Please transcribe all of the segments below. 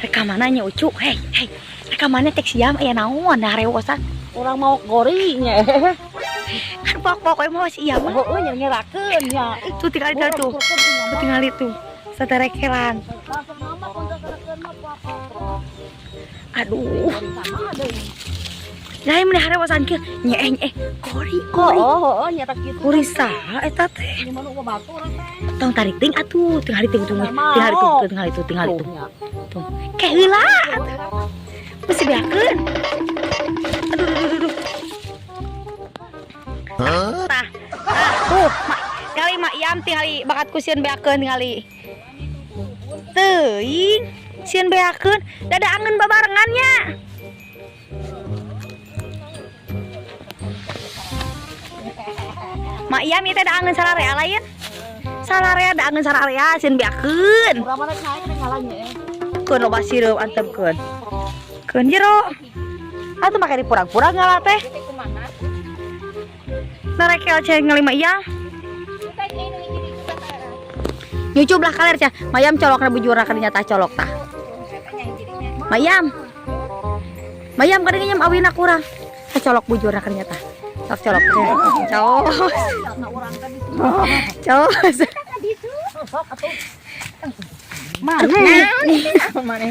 Rek ka mana nya, Ucu? Hei, hei. Rek ka mana tek siam aya naon nah rewosan? Urang mau gorinya. Kan pokok-pokoknya mau si iya mah. Heeh, nya ngerakeun nya. Tuh tinggal itu tuh. Tuh tinggal itu. Saterekelan. Aduh. Lain mun harewosan kieu nyeeh nyeeh gori gori. Oh, oh, nya tak kitu. Gori saha eta teh? Ini mah nu batur teh. Tong tarik ting atuh, tinggal itu tuh, tinggal itu, tinggal itu, tinggal itu. Tuh, ke heula atuh. Mesti beakeun. Aduh, aduh, aduh, aduh. Tah, tah, tuh, mak, tingali mak yam tingali bakat ku sieun beakeun tingali. Teuing, sieun beakeun, dada angeun babarengannya. Mak yam ieu teh da angeun sararea lain. Sararea da angeun sararea sieun beakeun. Urang mah rek naek rek ngalanya eh. Keun loba sireum antepkeun. Keun jero. Atuh make dipurang-purang ngala teh. Narekel ceng ngalima iya. Nyucu belah kaler cah. Mayam colokna bujurna ka dinya tah colok tah. Mayam. Mayam ka dinya awina kurang. Tah colok bujurna ka dinya tah. Sok colok teh. Cos. Cos. Mana?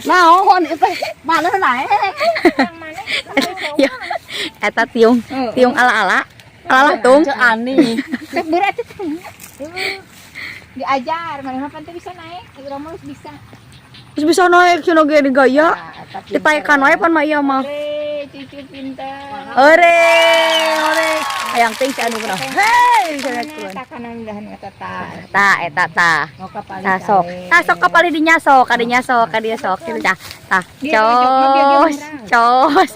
Naon itu? Mana naek? Ya, eta tiung, tiung ala-ala. Ala-ala tung. Ceu ani. Berat itu. Diajar, mana mah pan teh bisa naik, urang mah bisa. Terus bisa naik cenah ge di gaya. Ditaekan wae pan mah ieu mah. Ore, cucu pintar. Ore, ore. Hayang ting si anu geuna. Hei, cenah keun. Takanan dahan eta tah. Tah eta tah. Mau ka palih Tah sok. Tah sok ka palih dinya sok, ka dinya sok, ka dieu sok kitu tah. Tah, cos, cos.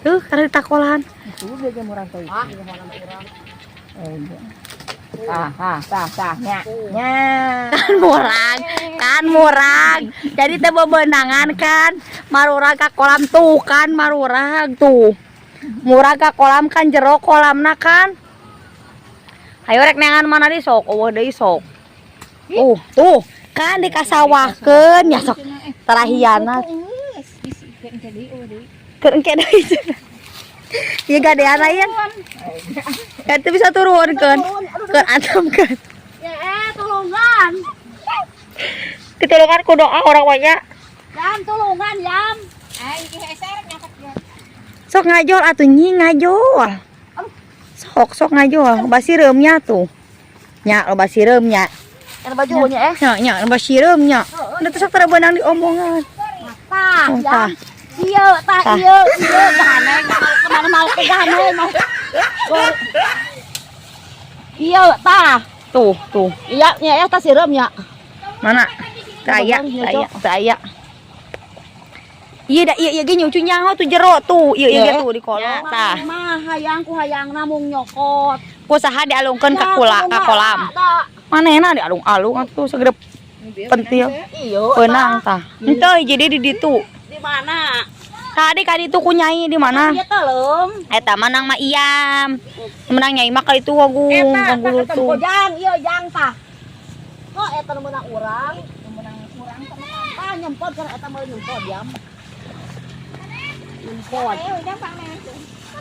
Tuh, karena ditakolan. Itu dia ge murang teh. Ah, tah, tah, tah, tah, nya, nya. Kan murang, kan murang. Jadi teh bebenangan kan, marurang ka kolam tuh kan, marurang tuh. Murang ka kolam kan jero kolamna kan. Ayo rek neangan mana di sok, eueuh deui sok. Tuh, kan dikasawahkeun nya sok. Terahiana. Keur engke deui. Ieu gadean aya. Eta bisa turun keun. Keun antemkeun. Ya tulungan. Ditulungan ku doa orang banyak. Yam tulungan yam. Sok ngajol atuh nyi ngajol. Sok sok ngajol, loba sireumnya tuh. Nya loba sireumnya. Kan bajunya eh. Nya nya loba sireumnya. Udah tuh sok tara beunang diomongan. Tah, Oh, yam. tah. Iya, tah Tah. iya, iya gane kemana mau ke gane mau. Iya, tah. Tuh, tuh. Iya, nya eh tah sireum nya. Mana? Teu aya, teu aya, teu aya. Iya dah, iya iya ge nyucu nyaho tuh jero tuh. Iya iya ge tuh di kolong tah. Mah hayang ku hayangna mung nyokot. Ku saha dialungkeun ka kula ka kolam. Manehna dialung-alung atuh segede pentil. Iya. Peunang tah. Henteu jadi di ditu. Di mana? Tadi ka ditu ku nyai di mana? Ieu teuleum. Eta menang mah iam. Menang nyai mah kali itu wagung, Eta wagung tah tuh. Jang, ieu jang tah. Kok eta nu meunang urang? Nu meunang urang tah nyempot kan eta mah nyempot jam. Nyempot.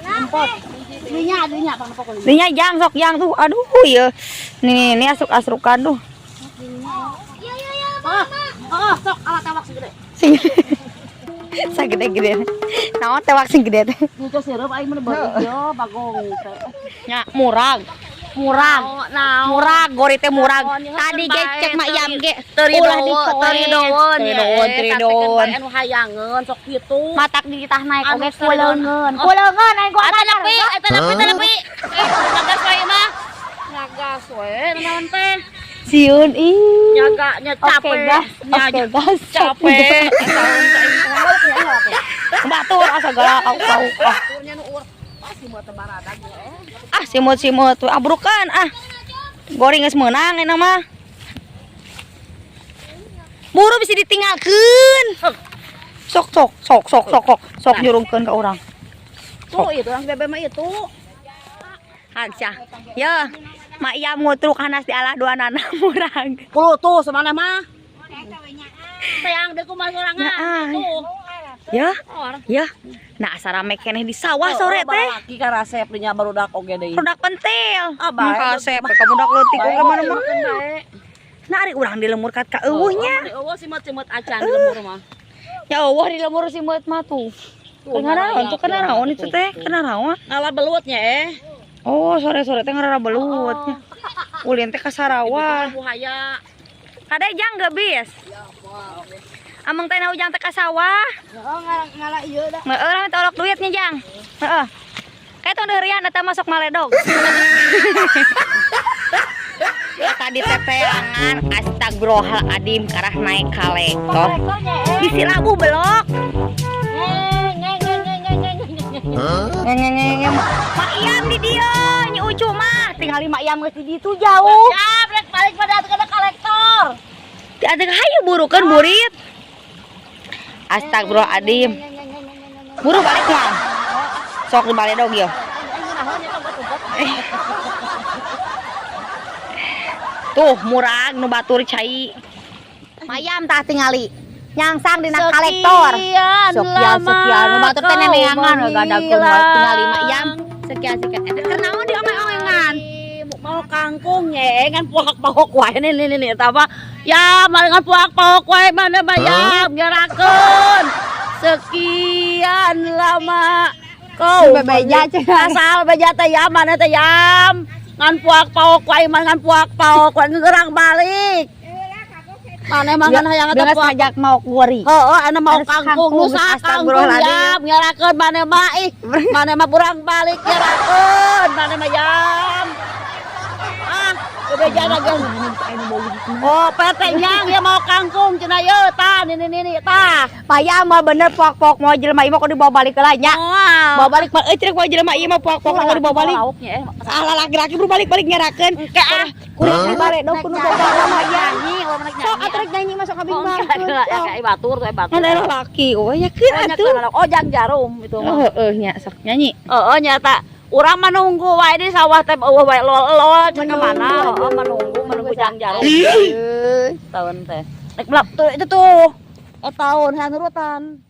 Nyempot. Dinya, dinya pang pokok. Dinya jang sok jang tuh. Aduh ieu. Nih nih asruk-asrukan tuh. Oh, oh, sok alat tewak segede. Sing sagede-gede. Naon tewak sing gede teh? Nyucu sirup aing mah beureum ieu bagong teh. Nya murag. Murag. Murag gori teh murag. Tadi ge cek mak yam ge ulah dicoet. Teri doon, Teri doon, teri doon. Anu hayangeun sok kitu. Matak dititah naik Anu oge teri doon. kuleungeun. Kuleungeun aing ku Eta nepi, eta nepi, eta nepi. Ngagas we mah. Ngagas we naon teh. Sieun ih. Nyaga nya Oke capek. gas, oke gas. Capek. Batur asa galak au au. Ah simut-simut tuh abrukan ah. Goreng geus meunang enak mah. Buru bisa ditinggalkeun. Sok sok sok sok sok sok sok nyurungkeun ka urang. Tuh itu orang bebe mah itu. Hagsa. Ya. Mak Iyam ngutruk hanas di alah dua nana murag. Kulo tuh semana mah. Teang deui kumaha sorangan. Nah, ah. Tuh. Ya, ya. Nah, asa rame keneh di sawah sore teh. Laki ka rasep dinya barudak oge deui. Budak pentil. Ah, bae. Kasep ka budak leutik oge mana mah. Bae. Nah, ari urang di lemur kat ka euweuh nya. Euweuh simeut-simeut acan di lembur mah. Ya Allah, di lemur simeut mah tuh. Kena tuh, kena naon itu teh? Kena naon? Ngala belutnya eh. Oh, sore-sore teh ngarara belutnya. Ulin teh ka Sarawak. Buhaya. Kade jang geus. Ameng teh na ujang teh ka sawah. Heeh, ngala ngala ieu da. Heeh, lah minta olok duitnya jang. Heeh. Kayak tong deurian eta masuk maledog. Tadi teteangan astagfirullahaladzim karah naik kalektor. Bisi labu belok. Ngeng. Mak Iam di dieu, nyi Ucu mah tinggal Mak Iam geus di ditu jauh. Siap, rek balik pada kana kolektor. Di hayu burukeun burit. Astagfirullahaladzim. Buru balik mah. Sok di baledog yo. Tuh murag nu batur cai. Mayam tah tingali. Nyangsang dina kolektor. Sekian sekian nu batur teh neneangan we gadakeun wae tingali Mayam. Sekian sekian. Eta keur naon di omeng-omengan? Mau kangkung nye ngan puak-puak wae nih nih nih eta mah. Ya, ngan puak-puak wae mana bayam ngerakeun. Sekian lama kau Bebeja cenah. Asal bebeja teh ya mana teh yam. Ngan puak-puak wae mah ngan puak-puak wae ngegerang balik. Mana emang ngan hayang eta Beres puak. ngajak mau kuari. Heeh, anu mau Harus kangkung kangkung, nu saha kangkung astagfirullahaladzim. yam ngerakeun mana mah ih. Mana mah burang balik ngerakeun mana mah yam. Ah, bebeja lagi. Oh, PT nyang ya mau kangkung cenah ye tah nini nini tah. Payah mah bener puak-puak mau jelema ieu mah kudu dibawa balik heula nya. Moal. Bawa balik mah euy cerik mau jelema ieu mah puak-puak kudu dibawa balik. Lauknya eh. Salah laki-laki buru balik-balik ngerakeun. Engke ah. Kudu dibalik dong kudu bawa mah ya. Nyanyi, ulah menek Sok nyanyi. atuh rek nyanyi masuk Oh, kabimbangkeun. enggak, ya kayak batur tuh batur. Kan ada laki, oh ya keun atuh. Oh, jang jarum itu mah. Oh heeh nya sok nyanyi. Heeh, nyata. Urang mah nunggu wae di sawah teh eueuh wae lol-lol cek ka mana. Heeh, menunggu menunggu jang jarum. Tahun teh. Rek melap tuh itu tuh. Oh, tahun hanurutan.